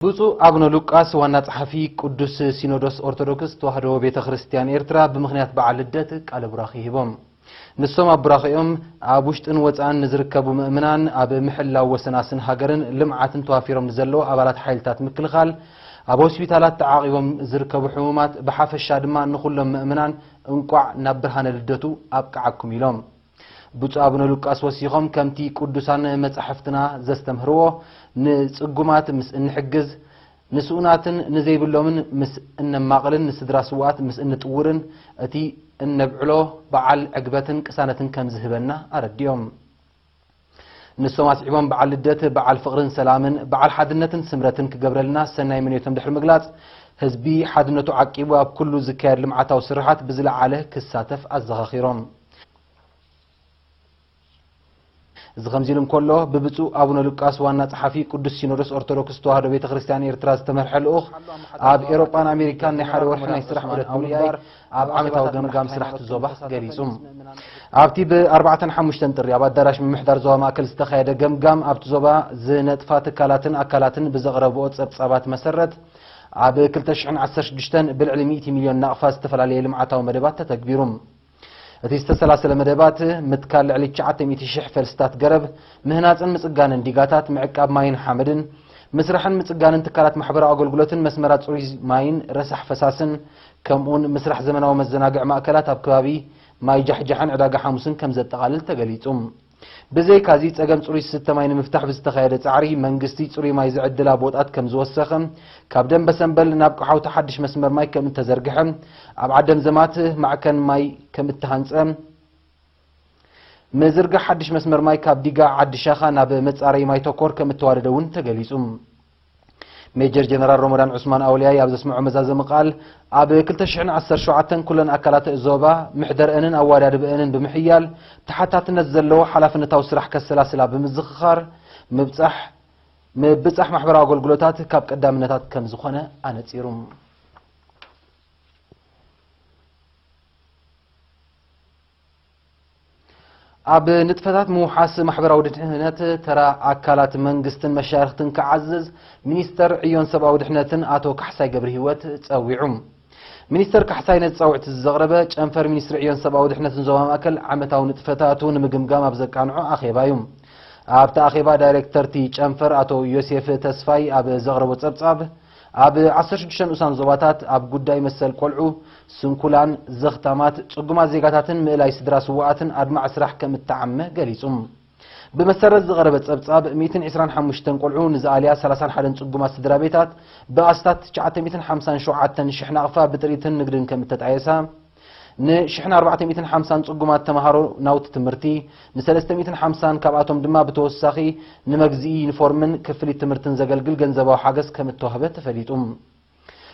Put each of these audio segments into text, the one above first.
ብፁዕ ኣቡነ ሉቃስ ዋና ጸሓፊ ቅዱስ ሲኖዶስ ኦርቶዶክስ ተዋህዶ ቤተ ክርስቲያን ኤርትራ ብምኽንያት በዓል ልደት ቃለ ቡራኺ ሂቦም። ንሶም ኣብ ቡራኺኦም ኣብ ውሽጥን ወጻእን ንዝርከቡ ምእምናን ኣብ ምሕላው ወሰናስን ሃገርን ልምዓትን ተዋፊሮም ንዘለዉ ኣባላት ሓይልታት ምክልኻል፣ ኣብ ሆስፒታላት ተዓቒቦም ዝርከቡ ሕሙማት ብሓፈሻ ድማ ንኹሎም ምእምናን እንቋዕ ናብ ብርሃነ ልደቱ ኣብቅዓኩም ኢሎም። ብፁዕ ኣቡነ ሉቃስ ወሲኾም ከምቲ ቅዱሳን መጻሕፍትና ዘስተምህርዎ ንጽጉማት ምስ እንሕግዝ ንስኡናትን ንዘይብሎምን ምስ እነማቕልን ንስድራ ስውኣት ምስ እንጥውርን እቲ እነብዕሎ በዓል ዕግበትን ቅሳነትን ከም ዝህበና ኣረዲኦም። ንሶም ኣስዒቦም በዓል ልደት በዓል ፍቕርን ሰላምን በዓል ሓድነትን ስምረትን ክገብረልና ሰናይ ምንዮቶም ድሕሪ ምግላጽ ህዝቢ ሓድነቱ ዓቂቡ ኣብ ኩሉ ዝካየድ ልምዓታዊ ስርሓት ብዝለዓለ ክሳተፍ ኣዘኻኺሮም። እዚ ከምዚ ኢሉ እንከሎ ብብፁዕ ኣቡነ ሉቃስ ዋና ጸሓፊ ቅዱስ ሲኖዶስ ኦርቶዶክስ ተዋህዶ ቤተ ክርስቲያን ኤርትራ ዝተመርሐ ልኡኽ ኣብ ኤሮጳን ኣሜሪካን ናይ ሓደ ወርሒ ናይ ስራሕ ዑደት ብምግባር ኣብ ዓመታዊ ገምጋም ስራሕቲ ዞባ ገሊጹ። ኣብቲ ብ4ን ሓሙሽተን ጥሪ ኣብ ኣዳራሽ ምምሕዳር ዞባ ማእከል ዝተኻየደ ገምጋም ኣብቲ ዞባ ዝነጥፋ ትካላትን ኣካላትን ብዘቕረብኦ ጸብጻባት መሰረት ኣብ ክልተ ሽሕን ዓሰርተ ሽዱሽተን ብልዕሊ ሚእቲ ሚልዮን ናቕፋ ዝተፈላለየ ልምዓታዊ መደባት ተተግቢሩ። እቲ ዝተሰላሰለ መደባት ምትካል ልዕሊ ትሽዓተ ሚእቲ ሽሕ ፈልስታት ገረብ፣ ምህናጽን ምጽጋንን ዲጋታት፣ ምዕቃብ ማይን ሓመድን፣ ምስራሕን ምጽጋንን ትካላት ማሕበራዊ ኣገልግሎትን መስመራት ጽሩይ ማይን ረሳሕ ፈሳስን፣ ከምኡውን ምስራሕ ዘመናዊ መዘናግዒ ማእከላት ኣብ ከባቢ ማይ ጃሕጃሕን ዕዳጋ ሓሙስን ከም ዘጠቓልል ተገሊጹ። ብዘይካዚ፣ ጸገም ጽሩይ ዝስተ ማይ ንምፍታሕ ብዝተኻየደ ጻዕሪ፣ መንግስቲ ጽሩይ ማይ ዝዕድላ ቦታት ከም ዝወሰኸ፣ ካብ ደንበ ሰምበል ናብ ቀሓውቲ ሓድሽ መስመር ማይ ከም እተዘርግሐ፣ ኣብ ዓደም ዘማት ማዕከን ማይ ከም እተሃንጸ፣ ምዝርጋሕ ሓድሽ መስመር ማይ ካብ ዲጋ ዓዲ ሻኻ ናብ መጻረዪ ማይ ተኮር ከም እተዋደደ እውን ተገሊጹ። ሜጀር ጀነራል ሮሞዳን ዑስማን ኣውልያይ ኣብ ዘስምዖ መዛዘሚ ቃል፣ ኣብ ክልተ ሽሕን ዓሰርተ ሸውዓተን ኩለን ኣካላት ዞባ ምሕደርአንን ኣወዳድብአንን ብምሕያል ተሓታትነት ዘለዎ ሓላፍነታዊ ስራሕ ከሰላስላ ብምዝኽኻር፣ ምብጻሕ ምብጻሕ ማሕበራዊ ኣገልግሎታት ካብ ቀዳምነታት ከም ዝኾነ ኣነጺሩ። ኣብ ንጥፈታት ምውሓስ ማሕበራዊ ድሕነት ተራ ኣካላት መንግስትን መሻርኽትን ክዓዝዝ ሚኒስተር ዕዮን ሰብኣዊ ድሕነትን ኣቶ ካሕሳይ ገብረ ህይወት ጸዊዑ። ሚኒስተር ካሕሳይ ነዚ ጻውዒት እዚ ዘቕረበ ጨንፈር ሚኒስትሪ ዕዮን ሰብኣዊ ድሕነትን ዞባ ማእከል ዓመታዊ ንጥፈታቱ ንምግምጋም ኣብ ዘቃንዖ ኣኼባ እዩ። ኣብቲ ኣኼባ ዳይሬክተር እቲ ጨንፈር ኣቶ ዮሴፍ ተስፋይ ኣብ ዘቕረቦ ጸብጻብ፣ ኣብ ዓሰርተ ሽዱሽተ ንኡሳን ዞባታት ኣብ ጉዳይ መሰል ቆልዑ፣ ስንኩላን፣ ዘኽታማት፣ ጽጉማት ዜጋታትን ምእላይ ስድራ ስዉኣትን ኣድማዒ ስራሕ ከም እተዓመ ገሊጹ። ብመሰረት ዝቐረበ ጸብጻብ፣ ሚእትን ዕስራን ሓሙሽተን ቆልዑ ንዝኣልያ ሰላሳን ሓደን ጽጉማት ስድራ ቤታት ብኣስታት ትሽዓተ ሚእትን ሓምሳን ሸውዓተን ሽሕ ናቕፋ ብጥሪትን ንግድን ከም እተጣየሳ፣ ንሽሕን ኣርባዕተ ሚእትን ሓምሳን ጽጉማት ተመሃሮ ናውቲ ትምህርቲ፣ ንሰለስተ ሚእትን ሓምሳን ካብኣቶም ድማ ብተወሳኺ ንመግዝኢ ዩኒፎርምን ክፍሊት ትምህርትን ዘገልግል ገንዘባዊ ሓገዝ ከም እተዋህበ ተፈሊጡ።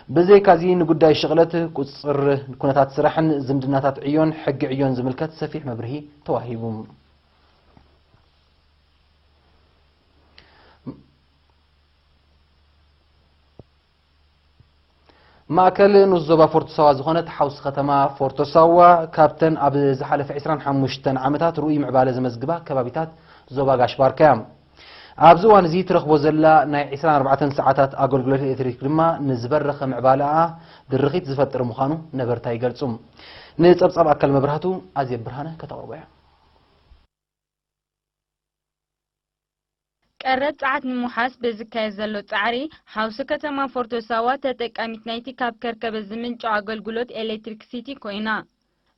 ብዘይካዚ ንጉዳይ ሽቕለት፣ ቁጽጽር ኩነታት ስራሕን ዝምድናታት ዕዮን ሕጊ ዕዮን ዝምልከት ሰፊሕ መብርሂ ተዋሂቡ። ማእከል ንኡስ ዞባ ፎርቶ ሳዋ ዝኾነት ሓውሲ ከተማ ፎርቶ ሳዋ ካብተን ኣብ ዝሓለፈ ዕስራን ሓሙሽተን ዓመታት ርኡይ ምዕባለ ዘመዝግባ ከባቢታት ዞባ ጋሽ ባርካ እያ። ኣብዚ እዋን እዚ ትረኽቦ ዘላ ናይ ዕስራን ኣርባዕተን ሰዓታት ኣገልግሎት ኤሌክትሪክ ድማ ንዝበረኸ ምዕባለኣ ድርኺት ዝፈጥር ምዃኑ ነበርታ ይገልጹ። ንጸብጻብ ኣካል መብራህቱ ኣዜብ ብርሃነ ከተቕርቦ እያ። ቀረብ ጸዓት ንምውሓስ ብዝካየድ ዘሎ ጻዕሪ፣ ሓውሲ ከተማ ፎርቶ ሳዋ ተጠቃሚት ናይቲ ካብ ከርከበት ዝምንጨው ኣገልግሎት ኤሌክትሪክሲቲ ኮይና።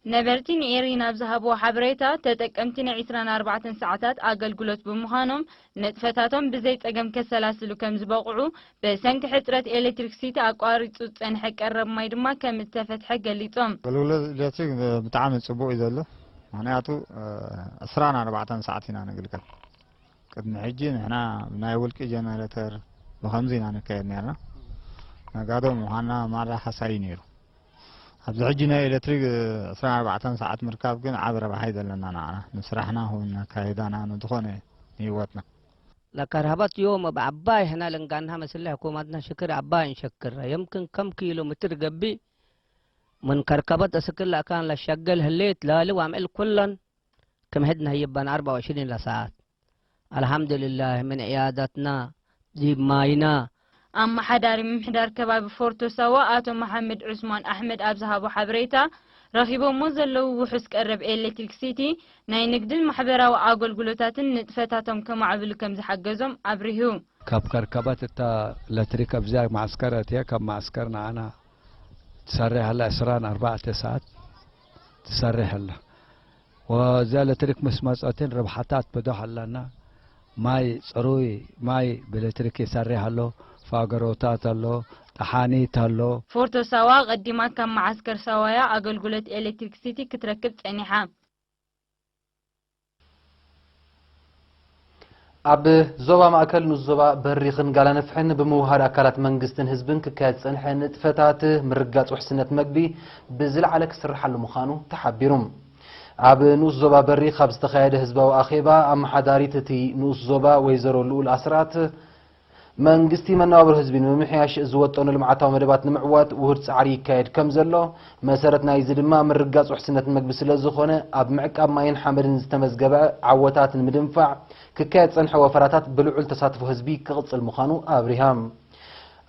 ነበርቲ ንኤሪ ናብ ዝሃብዎ ሓበሬታ፣ ተጠቀምቲ ናይ ዕስራን ኣርባዕተን ሰዓታት ኣገልግሎት ብምዃኖም፣ ንጥፈታቶም ብዘይ ጸገም ከሰላስሉ ከም ዝበቕዑ፣ ብሰንኪ ሕጽረት ኤሌክትሪክሲቲ ኣቋሪጹ ዝጸንሐ ቀረብ ማይ ድማ ከም እተፈትሐ ገሊጾም። ኣገልግሎት ኤሌክትሪክ ብጣዕሚ ጽቡቕ እዩ ዘሎ። ምኽንያቱ፣ ዕስራን ኣርባዕተን ሰዓት ኢና ነግልግል። ቅድሚ ሕጂ ንሕና ብናይ ውልቂ ጀነሬተር ብኸምዚ ኢና ንካየድ ነርና። ነጋዶ ምዃንና ማራ ሓሳይ ነይሩ። ኣብዚ ሕጂ ናይ ኤሌክትሪክ ዕስራን ኣርባዕተን ሰዓት ምርካብ ግን ዓቢ ረብሓ እዩ ዘለና ንዓና። ንስራሕና ኹን ነካይዳና ንዝኾነ ንህይወትና። ለከርሀበት ዮም እብ ዐባይ ሕነ ልንገንሀ ምስል ሕኩመትነ ሽክር ዐባይ እንሸክረ። የምክን ከም ኪሎ ምትር ገብእ ምን ከርከበት እስክል ለአካን ለሸግል ህሌት ላሊ ወአምዕል ኩለን ክም ሕድ ነህይበን አርበዕ ወዕሽሪን ለሰዓት። አልሐምዱልላህ ምን ዕያደትና ዲብ ማይና ኣመሓዳሪ ምምሕዳር ከባቢ ፎርቶ ሳዋ ኣቶ መሓመድ ዑስማን ኣሕመድ ኣብ ዝሃቦ ሓበሬታ፣ ረኺቦሞ ዘለዉ ውሑስ ቀረብ ኤሌክትሪክሲቲ ናይ ንግድን ማሕበራዊ ኣገልግሎታትን ንጥፈታቶም ከማዕብሉ ከም ዝሓገዞም ኣብሪሁ። ካብ ከርካባት እታ ኤሌክትሪክ ኣብዚኣ መዓስከር ኣትያ፣ ካብ መዓስከር ንዓና ትሰርሕ ኣላ ዕስራን ኣርባዕተ ሰዓት ትሰርሕ ኣላ። ወዛ ኤሌክትሪክ ምስ መጸትን ረብሓታት ብዙሕ ኣለና። ማይ፣ ጽሩይ ማይ ብኤሌክትሪክ ይሰርሕ ኣሎ። ፋገሮታት ኣሎ፣ ጠሓኒት ኣሎ። ፎርቶ ሳዋ ቀዲማ ካብ መዓስከር ሳዋያ ኣገልግሎት ኤሌክትሪክሲቲ ክትረክብ ጸኒሓ። ኣብ ዞባ ማእከል ንኡስ ዞባ በሪኽን ጋላነፍሕን ብምውሃድ ኣካላት መንግስትን ህዝብን ክካየድ ዝጸንሐ ንጥፈታት ምርጋጽ ውሕስነት መግቢ ብዝለዓለ ክስርሓሉ ምዃኑ ተሓቢሩ። ኣብ ንኡስ ዞባ በሪኽ ኣብ ዝተኻየደ ህዝባዊ ኣኼባ፣ ኣመሓዳሪት እቲ ንኡስ ዞባ ወይዘሮ ልኡል ኣስራት፣ መንግስቲ መነባብሮ ህዝቢ ንምምሕያሽ ዝወጠኑ ልምዓታዊ መደባት ንምዕዋት ውሁድ ጻዕሪ ይካየድ ከም ዘሎ፣ መሰረት ናይዚ ድማ ምርጋጽ ውሕስነት መግቢ ስለ ዝኾነ፣ ኣብ ምዕቃብ ማይን ሓመድን ዝተመዝገበ ዓወታት ንምድንፋዕ ክካየድ ዝጸንሐ ወፈራታት ብልዑል ተሳትፎ ህዝቢ ክቕጽል ምዃኑ ኣብሪሃ።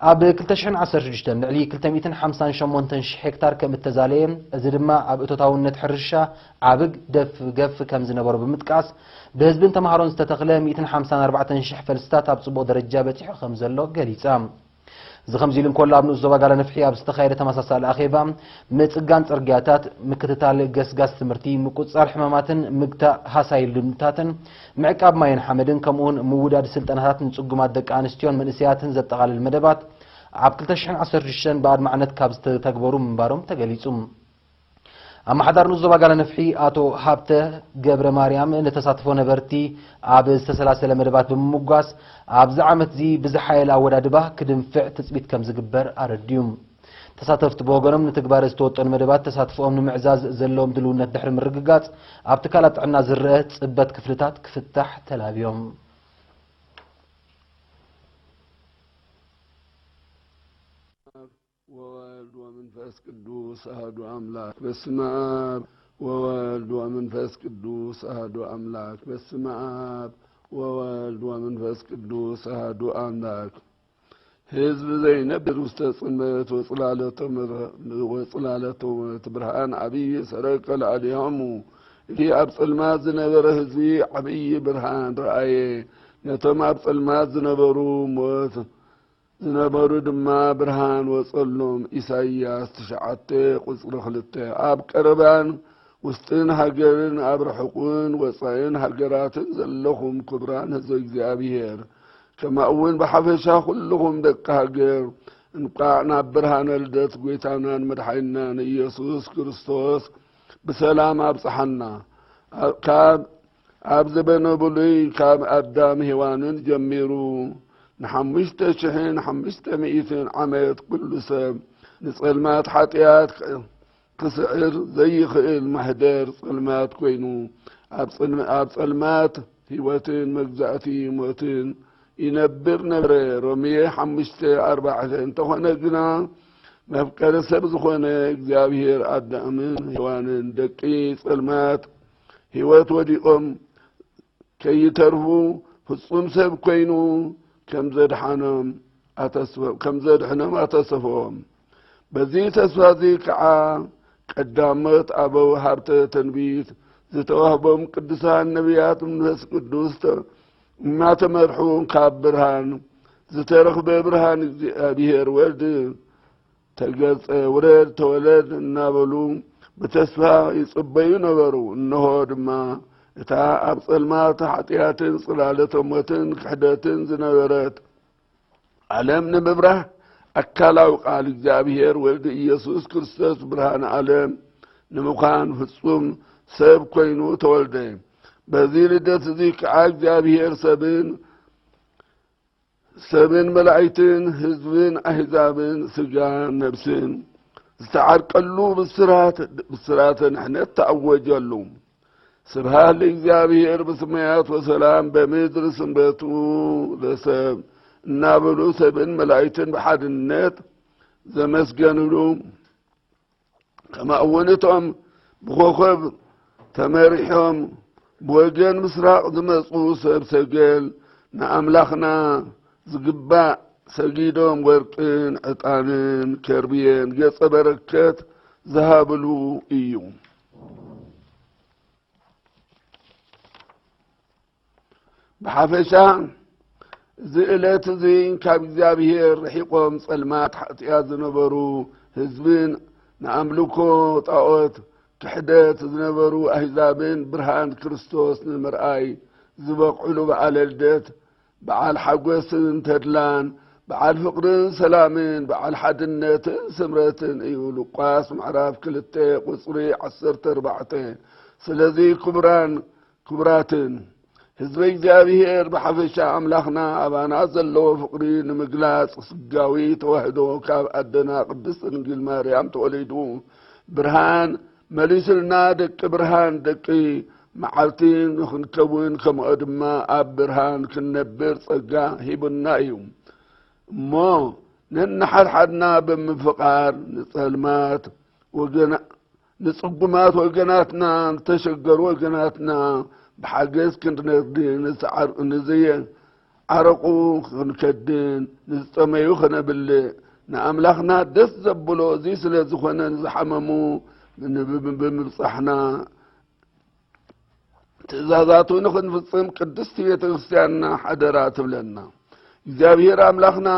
ኣብ ክልተ ሽሕን ዓሰርተ ሽዱሽተን ልዕሊ ክልተ ሚእትን ሓምሳን ሸሞንተን ሽሕ ሄክታር ከም እተዛለየ፣ እዚ ድማ ኣብ እቶታውነት ሕርሻ ዓቢ ደፍገፍ ከም ዝነበሮ ብምጥቃስ፣ ብህዝብን ተምሃሮን ዝተተኽለ ሚእትን ሓምሳን ኣርባዕተን ሽሕ ፈልስታት ኣብ ጽቡቕ ደረጃ በጺሑ ከም ዘሎ ገሊጻ። እዚ ከምዚ ኢሉ እንከሎ፣ ኣብ ንኡስ ዞባ ጋላ ነፍሒ ኣብ ዝተኻየደ ተመሳሳሊ ኣኼባ፣ ምጽጋን ጽርግያታት፣ ምክትታል ገስጋስ ትምህርቲ፣ ምቁጽጻር ሕማማትን ምግታእ ሃሳይል ልምድታትን፣ ምዕቃብ ማይን ሓመድን፣ ከምኡውን ምውዳድ ስልጠናታት ንጽጉማት ደቂ ኣንስትዮን መንእሰያትን ዘጠቓልል መደባት ኣብ ክልተ ሽሕን ዓሰርተ ሽዱሽተን ብኣድማዕነት ካብ ዝተተግበሩ ምንባሮም ተገሊጹ። ኣመሓዳሪ ንኡስ ዞባ ጋላ ነፍሒ ኣቶ ሃብተ ገብረ ማርያም፣ ንተሳትፎ ነበርቲ ኣብ ዝተሰላሰለ መደባት ብምምጓስ፣ ኣብዚ ዓመትዚ ብዝሓየለ ኣወዳድባ ክድንፍዕ ትጽቢት ከም ዝግበር ኣረድዩ። ተሳተፍቲ ብወገኖም፣ ንትግባረ ዝተወጠኑ መደባት ተሳትፎኦም ንምዕዛዝ ዘለዎም ድልውነት ድሕሪ ምርግጋጽ፣ ኣብ ትካላት ጥዕና ዝረአ ጽበት ክፍልታት ክፍታሕ ተላብዮም። ወወልድ ወመንፈስ ቅዱስ ኣሐዱ ኣምላክ። በስመ አብ ወወልድ ወመንፈስ ቅዱስ ኣሐዱ ኣምላክ። በስመ አብ ወወልድ ወመንፈስ ቅዱስ ኣሐዱ ኣምላክ። ህዝብ ዘይነብር ውስተ ጽልመት ወጽላለተ ምር-፣ ወጽላለተ ሞት ብርሃን ዓብይ ሰረቀ ላዕሌሆሙ። እቲ ኣብ ጸልማት ዝነበረ ህዝቢ ዓብይ ብርሃን ረኣየ። ነቶም ኣብ ጸልማት ዝነበሩ ሞት ዝነበሩ ድማ ብርሃን ወጸሎም። ኢሳይያስ ትሽዓተ ቁጽሪ ክልተ። ኣብ ቀረባን ውስጥን ሃገርን ኣብ ርሑቕን ወጻኢን ሃገራትን ዘለኹም ክቡራን ህዝቢ እግዚኣብሔር፣ ከማኡ እውን ብሓፈሻ ኩልኹም ደቂ ሃገር፣ እንቋዕ ናብ ብርሃነ ልደት ጐይታናን መድሓኒናን ኢየሱስ ክርስቶስ ብሰላም ኣብጽሓና። ኣብ፣ ካብ ኣብ ዘበነ ብሉይ ካብ ኣዳም ሄዋንን ጀሚሩ ንሓሙሽተ ሽሕን ሓሙሽተ ሚእትን ዓመት ኩሉ ሰብ ንጸልማት ሓጢኣት ክስዕር ዘይኽእል ማህደር ጸልማት ኮይኑ፣ ኣብ ጽልም-፣ ኣብ ጸልማት ህይወትን መግዛእቲ ሞትን ይነብር ነበረ። ሮሜ ሓሙሽተ ኣርባዕተ። እንተኾነ ግና፣ መፍቀሪ ሰብ ዝኾነ እግዚኣብሔር ኣዳምን ሄዋንን ደቂ ጸልማት ህይወት ወዲቖም ከይተርፉ፣ ፍጹም ሰብ ኮይኑ ከም ዘድሓኖም ኣተስፈ-፣ ከም ዘድሕኖም ኣተሰፈዎም። በዚ ተስፋ እዚ ከዓ፣ ቀዳሞት ኣበው ሃብተ ትንቢት ዝተዋህቦም ቅዱሳን ነቢያት መንፈስ ቅዱስ ተ-፣ እናተመርሑ፣ ካብ ብርሃን ዝተረኽበ ብርሃን እግዚኣብሔር ወልድ ተገልጸ፣ "ውረድ፣ ተወለድ" እናበሉ ብተስፋ ይጽበዩ ነበሩ። እንሆ ድማ፣ እታ ኣብ ጸልማት ሓጢኣትን ጽላሎተ ሞትን ክሕደትን ዝነበረት ዓለም ንምብራህ፣ ኣካላዊ ቃል እግዚኣብሔር ወልድ ኢየሱስ ክርስቶስ ብርሃን ዓለም ንምዃን ፍጹም ሰብ ኮይኑ ተወልደ። በዚ ልደት እዚ ከዓ እግዚኣብሔር ሰብን፣ ሰብን መላእክትን ህዝብን ኣህዛብን ስጋን ነብስን ዝተዓርቀሉ ብስራት፣ ብስራተ ንሕነት ተኣወጀሉ። ስብሐት ለእግዚኣብሔር በሰማያት ወሰላም በምድር ስንበቱ ለሰብ እናበሉ ሰብን መላእክትን ብሓድነት ዘመስገንሉ፣ ከማኡ እውን እቶም ብኾኸብ ተመሪሖም ብወገን ምስራቕ ዝመጹ ሰብ ሰገል ንኣምላኽና ዝግባእ ሰጊዶም ወርቅን ዕጣንን ከርብየን ገጸ በረከት ዝሃብሉ እዩ። ብሓፈሻ፣ እዚ ዕለት እዚ ካብ እግዚኣብሔር ርሒቖም ጸልማት ሓጢኣት ዝነበሩ ህዝብን ንኣምልኮ ጣዖት ክሕደት ዝነበሩ ኣህዛብን ብርሃን ክርስቶስ ንምርኣይ ዝበቕዕሉ በዓለ ልደት፣ በዓል ሓጎስን ተድላን፣ በዓል ፍቕርን ሰላምን፣ በዓል ሓድነትን ስምረትን እዩ። ሉቃስ ምዕራፍ ክልተ ቁጽሪ ዓሰርተ ኣርባዕተ። ስለዚ ክቡራን ክቡራትን፣ ህዝበ እግዚኣብሔር ብሓፈሻ፣ ኣምላኽና ኣባና ዘለዎ ፍቕሪ ንምግላጽ፣ ስጋዊ ተዋህዶ ካብ ኣደና ቅድስት ድንግል ማርያም ተወሊዱ፣ ብርሃን መሊሱልና፣ ደቂ ብርሃን፣ ደቂ መዓልቲ ንኽንከውን፣ ከምኡ ድማ ኣብ ብርሃን ክንነብር ጸጋ ሂቡና እዩ። እሞ ነንሓድሓድና ብምፍቓር ንጸልማት ወገና-፣ ንጽጉማት ወገናትና፣ ንተሸገሩ ወገናትና ብሓገዝ ክንረድእ፣ ንዝዓር-፣ ንዘየ-፣ ዓረቑ ክንከድን፣ ንዝጠመዩ ከነብልዕ፣ ንኣምላኽና ደስ ዘብሎ እዚ ስለ ዝኾነ፣ ንዝሓመሙ ን-፣ ብ-፣ ብ-፣ ብምብጻሕና፣ ትእዛዛቱ ንኽንፍጽም ቅድስቲ ቤተ ክርስቲያንና ሓደራ ትብለና። እግዚኣብሔር ኣምላኽና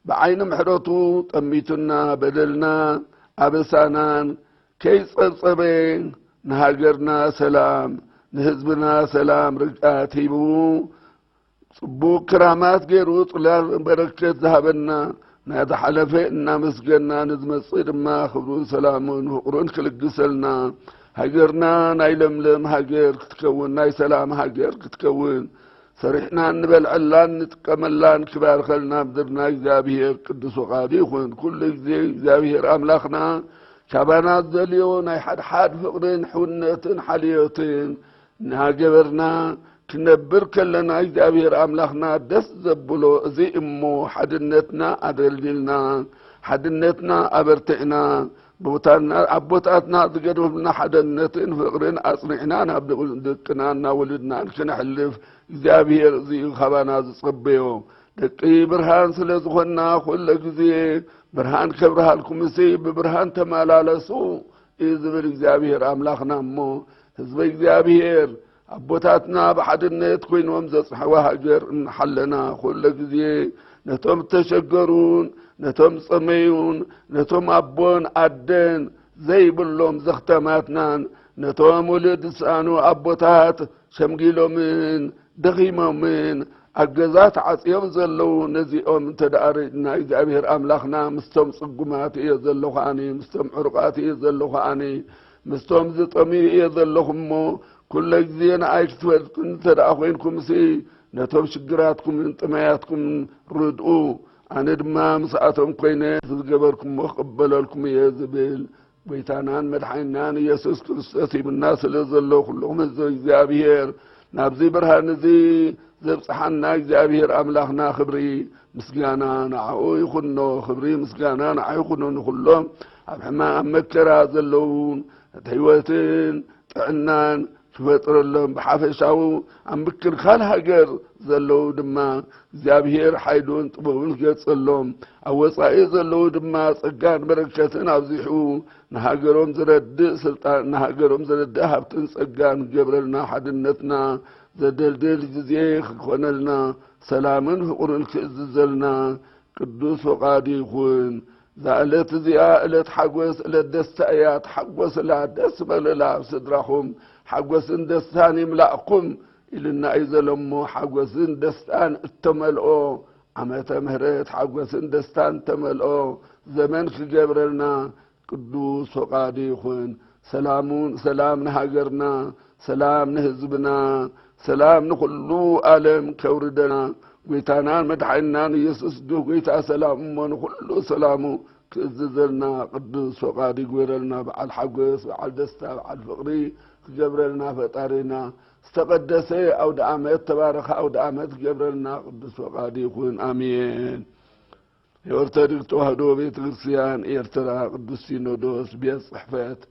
ብዓይኒ ምሕረቱ ጠሚቱና፣ በደልና ኣበሳናን ከይጸብጸበ፣ ንሃገርና ሰላም፣ ንህዝብና ሰላም ርግኣት ሂቡ፣ ጽቡቕ ክራማት ገይሩ ጽላል በረከት ዝሃበና፣ ናይ ዝሓለፈ እናመስገና፣ ንዝመጽእ ድማ ክብሩን ሰላሙን ፍቕሩን ክልግሰልና፣ ሃገርና ናይ ለምለም ሃገር ክትከውን፣ ናይ ሰላም ሃገር ክትከውን፣ ሰሪሕና እንበልዐላን ንጥቀመላን ክባርከልና፣ ምድርና እግዚኣብሔር ቅዱስ ፍቓዱ ይኹን። ኩሉ ግዜ እግዚኣብሔር ኣምላኽና ካባና ዝደልዮ ናይ ሓድሓድ ፍቕርን ሕውነትን ሓልዮትን እናገበርና ክነብር ከለና፣ እግዚኣብሔር ኣምላኽና ደስ ዘብሎ እዚ እሞ፣ ሓድነትና ኣደልዲልና፣ ሓድነትና ኣበርቲዕና፣ ቦታና፣ ኣቦታትና ዝገደፉልና ሓድነትን ፍቕርን ኣጽኒዕና ናብ ደቂ-፣ ደቅናን ናብ ውሉድናን ክነሕልፍ እግዚኣብሔር እዚ እዩ ካባና ዝጸበዮ። ደቂ ብርሃን ስለ ዝኾንና፣ ኩለ ግዜ ብርሃን ከብርሃልኩምሲ ብብርሃን ተመላለሱ እዩ ዝብል እግዚኣብሔር ኣምላኽና። እሞ ህዝበ እግዚኣብሔር፣ ኣቦታትና ብሓድነት ኮይኖም ዘጽንሕዋ ሃገር እናሓለና፣ ኩለ ግዜ ነቶም ዝተሸገሩን ነቶም ዝጸመዩን ነቶም ኣቦን ኣደን ዘይብሎም ዘኽተማትናን፣ ነቶም ውሉድ ዝሰኣኑ ኣቦታት ሸምጊሎምን ደኺሞምን ኣብ ገዛ ተዓጽዮም ዘለዉ፣ ነዚኦም እንተ ደኣ ርኢና፣ እግዚኣብሔር ኣምላኽና ምስቶም ጽጉማት እየ ዘለኹ ኣነ፣ ምስቶም ዕሩቓት እየ ዘለኹ ኣነ፣ ምስቶም ዝጠምዩ እየ ዘለኹ እሞ፣ ኩለ ግዜ ንኣይ ክትፈልጡ እንተ ደኣ ኮይንኩምሲ፣ ነቶም ሽግራትኩምን ጥመያትኩምን ርድኡ፣ ኣነ ድማ ምስኣቶም ኮይነ ዝገበርኩሞ ክቕበለልኩም እየ ዝብል ጎይታናን መድሓኒናን ኢየሱስ ክርስቶስ ሂቡና ስለ ዘሎ፣ ኩልኹም ህዝቢ እግዚኣብሔር ናብዚ ብርሃን እዚ ዘብጽሓና እግዚኣብሔር ኣምላኽና ክብሪ ምስጋና ንዓኡ ይኹኖ። ክብሪ ምስጋና ንዓኡ ይኹኖ። ንኹሎም ኣብ ሕማም ኣብ መከራ ዘለዉ ህይወትን ጥዕናን ክፈጥረሎም፣ ብሓፈሻዊ ኣብ ምክልኻል ሃገር ዘለዉ ድማ እግዚኣብሔር ሓይሉን ጥበቡን ክገልጸሎም፣ ኣብ ወጻኢ ዘለዉ ድማ ጸጋን በረከትን ኣብዚሑ ንሃገሮም ዝረድእ ስልጣን፣ ንሃገሮም ዝረድእ ሃብትን ጸጋን ክገብረልና፣ ሓድነትና ዘደልድል ግዜ ክኾነልና፣ ሰላምን ፍቕርን ክእዝዘልና ቅዱስ ፈቓዱ ይኹን። እዛ ዕለት እዚኣ ዕለት ሓጎስ፣ ዕለት ደስታ እያ። ተሓጎስላ፣ ደስ በለላ፣ ኣብ ስድራኹም ሓጎስን ደስታን ይምላእኩም ኢልና እዩ ዘሎ። እሞ ሓጎስን ደስታን እተመልኦ ዓመተ ምሕረት፣ ሓጎስን ደስታን እተመልኦ ዘመን ክገብረልና ቅዱስ ፈቓዱ ይኹን። ሰላሙን፣ ሰላም ንሃገርና፣ ሰላም ንህዝብና፣ ሰላም ንኹሉ ዓለም ከውርደና። ጎይታናን መድሓኒናን ኢየሱስ ዶ ጎይታ ሰላም እሞ ንኹሉ ሰላሙ ክእዝዘልና ቅዱስ ፈቓዱ ይግበረልና። በዓል ሓጎስ፣ በዓል ደስታ፣ በዓል ፍቕሪ ክገብረልና ፈጣሪና። ዝተቐደሰ ኣውደ ዓመት፣ ተባረኸ ኣውደ ዓመት ክገብረልና ቅዱስ ፈቓዱ ይኹን። ኣሜን። የኦርቶዶክስ ተዋህዶ ቤተ ክርስቲያን ኤርትራ ቅዱስ ሲኖዶስ ቤት ጽሕፈት